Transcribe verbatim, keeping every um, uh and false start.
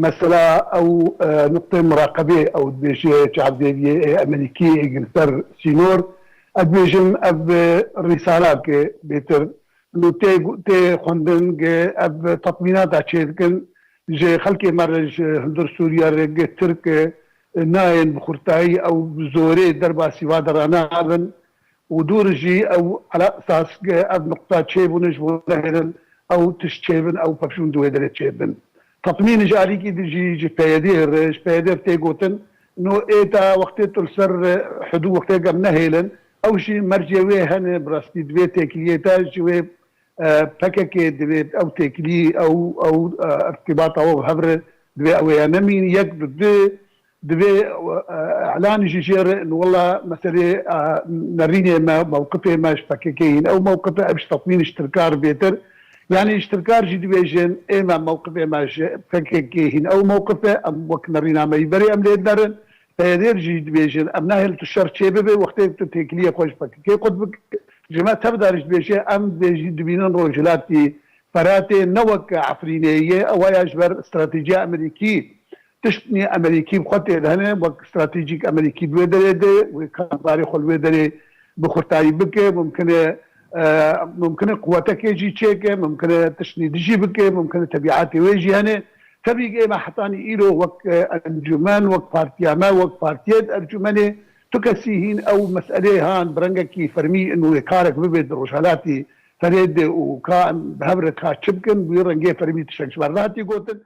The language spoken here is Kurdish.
Mesela ew, e, nuqtê muraqebê ew dibêje çavdêriyê ê Amerîkî ê li ser sînor. Ez dibêjim ev, e, rîsalake bêtir. Lû tê, tê xwendin ge ev tatmînata çêdikin ji xelkê me re ji hundir Sûriye re ge Tirk, e, nayên bi xurtayî ew bi zorê derba sîva de ranabin û dûr jî ew ala esas ge ev nuqta çêbûne ji bo nehêlin ew tişt çêbin, ew pevçûn di wê derê çêbin. Tatmîn ji alîkî di jî ji P Y D re, ji P Y D tê gotin, no ê ta wextê tu li ser, e, hudû wextê gem nehêlin, ew jî mercê wê hene, bi rastî di vê têkiliyê te ji wê, e, P K K divê ew têkilî, ew, ew, e, irtîbata we bi hev re divê ew ê ya nemîn, yek, du, du, divê, e, elanî jî jê re, wela meselê, e, nerînê me, mewqifê me ji P K K hîn ew mewqif e, ev ji tatmîn ji Tirkar bêtir. Yani ji Tirkar jî dibêjin, ê me mewqifê me ji P K K hîn ew mewqif e, em wek nerîna me yî berê em lê dinerin. P Y D jî dibêjin, em nahêl tu şer çê bibe, wextê tu têkiliyê xwe ji P K K qut bik. Ji me tev dar jî dibêje, em dibêjî dibînin Rojhilatî Feratê ne wek Efrînê ye, ewa ya ji ber stratejiya Amerîkî. Tiştnî Amerîkî bi xwe tê de hene, wek stratejîk Amerîkî di wê derê de, wê karbarê xwe li wê derê bi xurtayî bike, mumkin e, e, mumkin e quwetekê jî çêke, mumkin e tiştnî dijî bike, mumkin e tebîatê wê jî hene. Tevî ême hetanî îro wek, e, encûmen, wek partiya me, wek partiyê di encûmenê, tu kesî hîn ew meselê han bi rengekî fermî in wê karek bibe di Rojhelatî Ferê de û ka em bi hev re ka çi bikin, wî rengê fermî tiştek ji ber nehatî gotin.